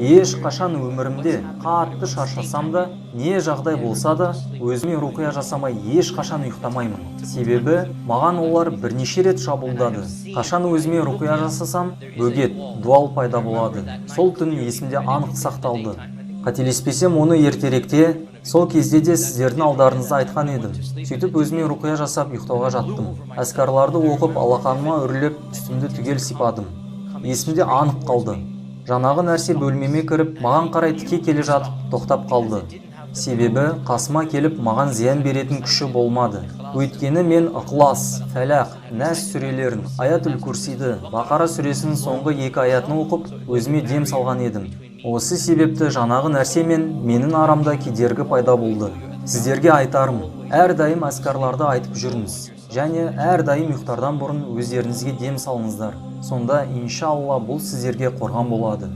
Ешқашан өмірімде қатты шаршасам да, не жағдай болса да, өзіме руқия жасамай ешқашан ұйықтамаймын. Себебі маған олар бірнеше рет шабуылдады. Қашан өзіме руқия жасасам, бөгет, дуал пайда болады. Сол түн есімде анық сақталды. Қателеспесем, оны ертеректе, сол кезде де сіздердің алдарыңызда айтқан едім. Сөйтіп өзіме руқия жасап, ұйықтауға жаттым. Әзкарларды оқып, алақаныма үрлеп, үстімді түгел сипадым. Есімде анық қалды. Жаңағы нәрсе бөлмеме кіріп, маған қарай тіке келе жатып, тоқтап қалды. Себебі қасыма келіп, маған зиян беретін күші болмады. Өйткені мен Ықылас, Фәләқ, Нәс сүрелерін, Аятүл Курсиді, Бақара сүресінің соңғы екі аятын оқып, өзіме дем салған едім. Осы себепті жаңағы нәрсе мен менің арамда кедергі пайда болды. Сіздерге айтарым: әрдайым әзкарларды айтып жүріңіз және әрдайым ұйықтардан бұрын өздеріңізге дем салыңыздар. Сонда, иншалла, бұл сіздерге қорған болады.